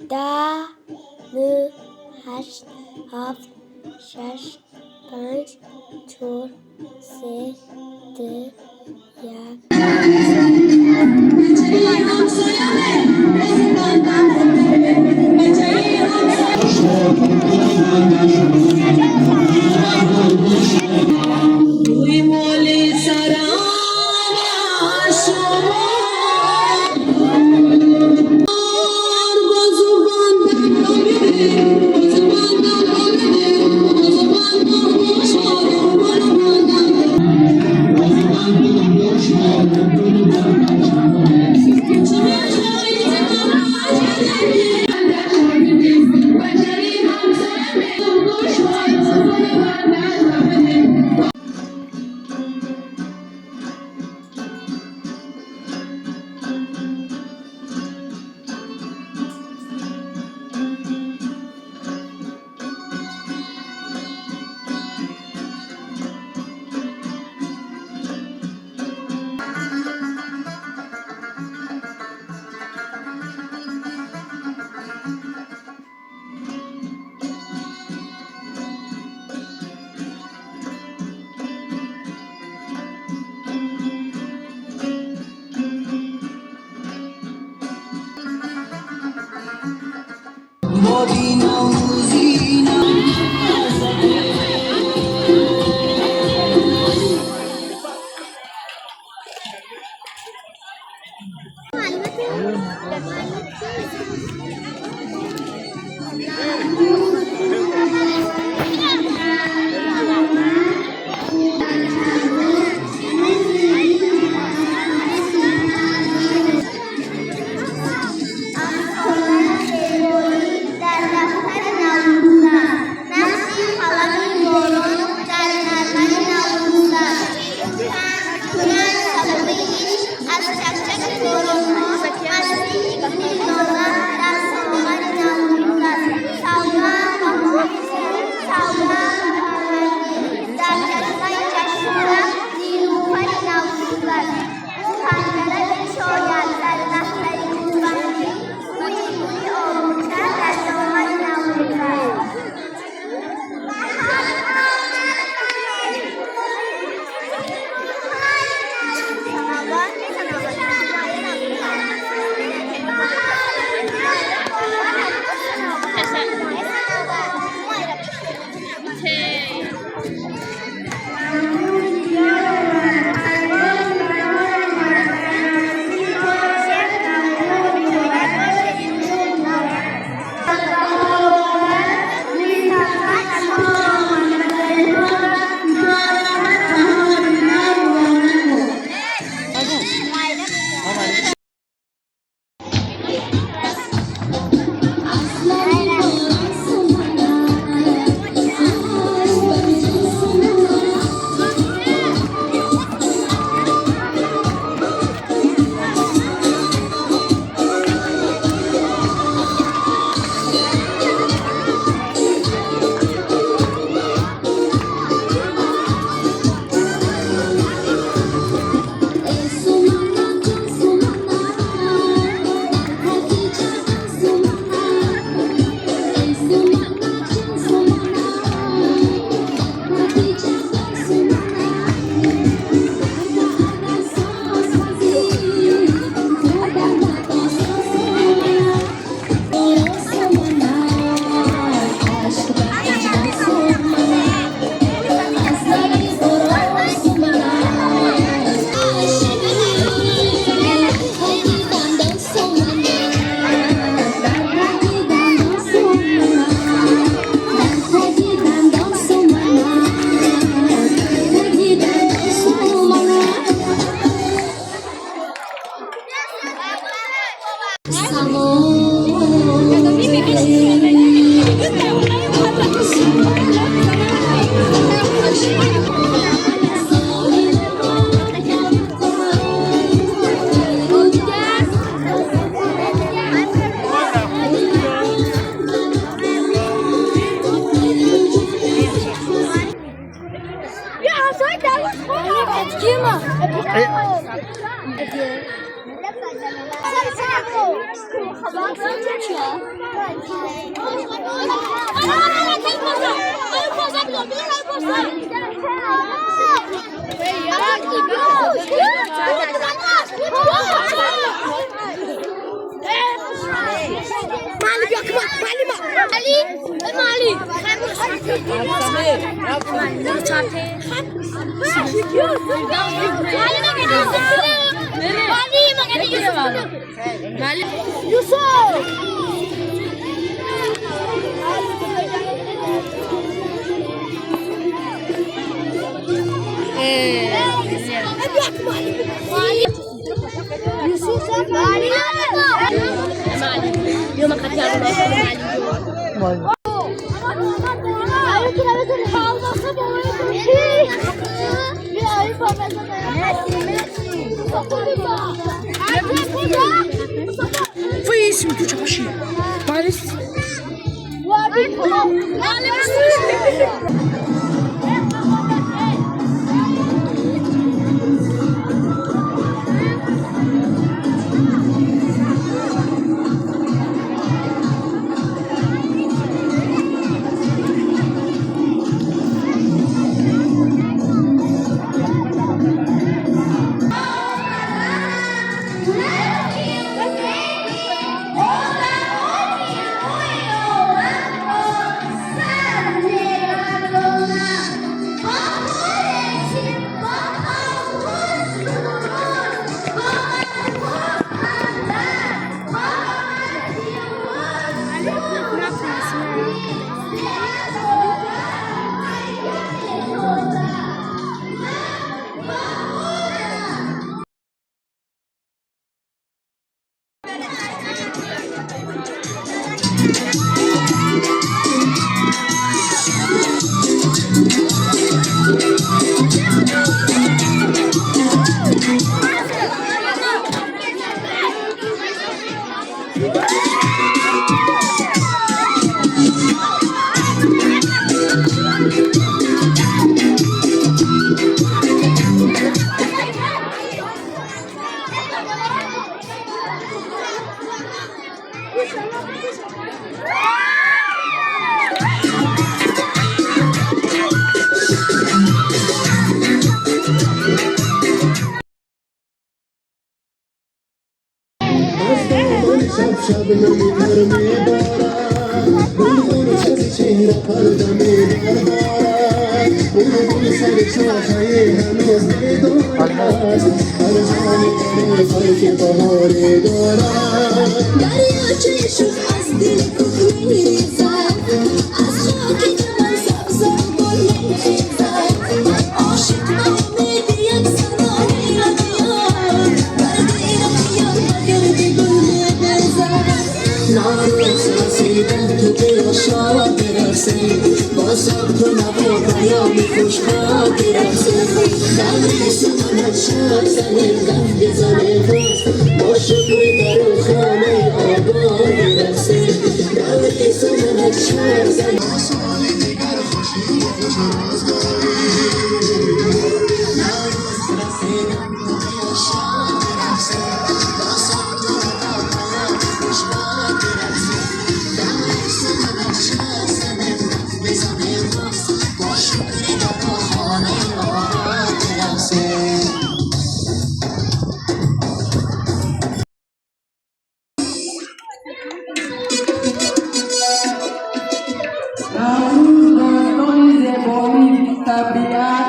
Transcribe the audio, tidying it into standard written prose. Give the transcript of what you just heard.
10, 9, 8, 7, 6, 5, 4, 3, 2, 1. شب شب میبارد، بلبل از چهره پرده میبردارد، بلبل سر شاخه هنوز بیدار است، هر جانی که بهاری دارد. دریاچه شوخ از دل کوه میریزد، از خاک چمن سبز و گل میخیزد. من عاشق به امید یک صدا میرویم، بر دیر خیال بگرد گل میبرزد. نوروز رسیده، تو بیا شاد برقصیم، با صوت و نوا پیام خوشحال برقصیم. درویش من شب زنیم، دف بزنیم باز، با شکر در خانه آباد برقصیم. درویش من شب زنیم. سال دیگر خوشی و خوش روزگاری. نوروز رسیده، تو بیا شاد برقصیم، با صوت و نوا پیام خوشحال برقصیم. درویش من شب زنیم، دف بزنیم باز، با شکر در خانه آباد برقصیم. Наврӯз достони зебоӣ, табиат.